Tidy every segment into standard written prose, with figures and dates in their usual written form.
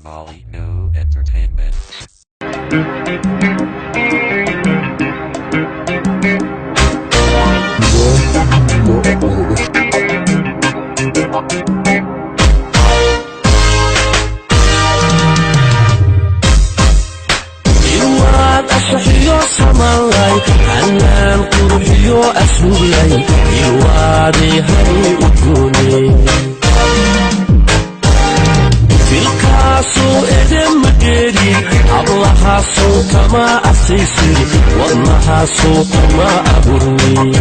Somali New Entertainment. Ilwaad ashaxiyo samalay, hanaan quruxiyo ashuulay, ilwaadii hani udgooney. Filkaasuu edema dheeri, hablahaasuu kama asaysid, wadnahaasuu kuma abuurnay.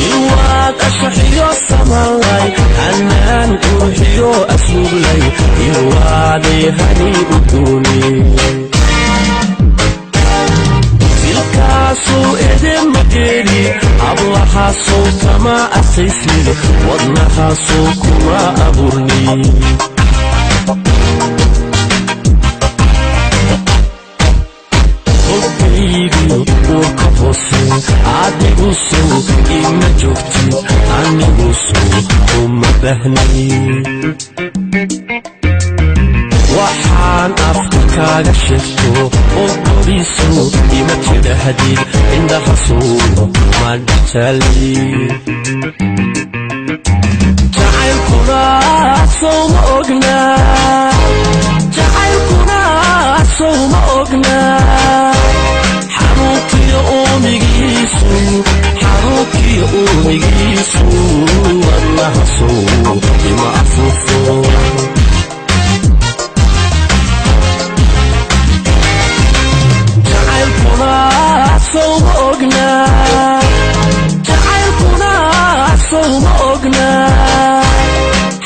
Ilwaad ashaxiyo samalay, hanaan quruxiyo asluublay, ilwaadii hani udgooney. Filkaasuu edema dheeri, hablahaasuu kama asaysid, wadnahaasuu kuma abuurnay. Hogaygiyo uurka hoose adigu sow ima joogtid, anigu sow kuma bahnay. Waxaan afka kaaga sheegto oo goriso ima tidhaahdid, indhahasow ma dhextaali. Jacaylkuna sow ma ogna, jacaylkuna sow ma ogna, xanuunkiyo uumigiisu, xanuunkiyo uumigiisu, wadnahasow ima afuufo. Jacaylkuna sow ma ogna, jacaylkuna sow ma ogna,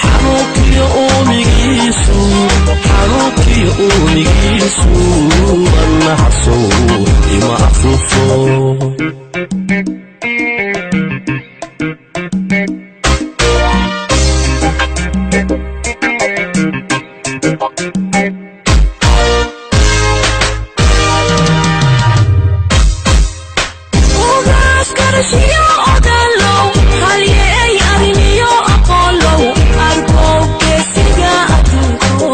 xanuunkiyo uumigiisu, xanuunkiyo uumigiisu, wadnahasow ima afuufo. Ugaaskarashiyo odalow, halyeey arrimiyo aqoolow, arkow geesiga adduunko.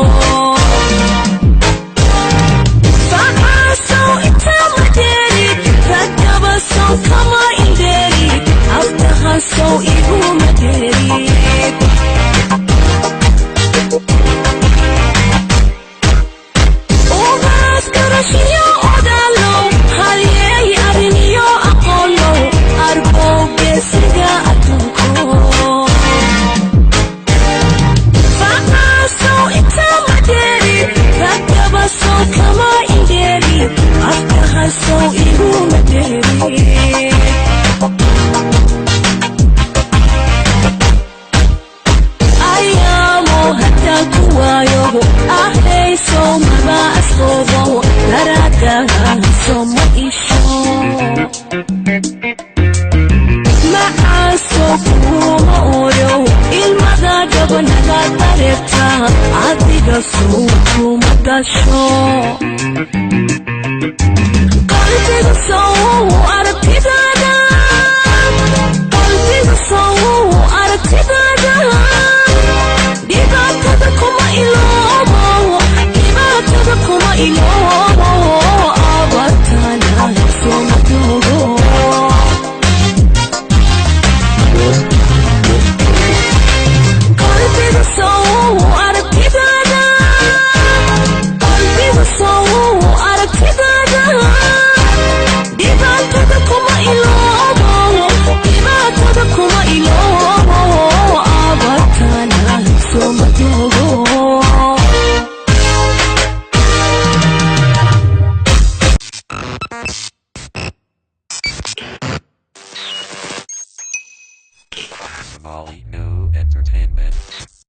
Facaasow inta madeerid, raggabasow kama indheerid, aftahasow iguma deerid. Ugaaskarashiyo odalow, halyeey arrimiyo aqoolow, arkow geesiga adduunko. Facaasow inta madeerid, raggabasow kama indheerid, aftahasow iguma deerid. Ayaamo haddaan ku waayogo, ahaysow maba asqoobo, daragaso ma isho. Macaasow kuma ooyo, ilmada gabanaga dareerta, adiga sow kuma dasho.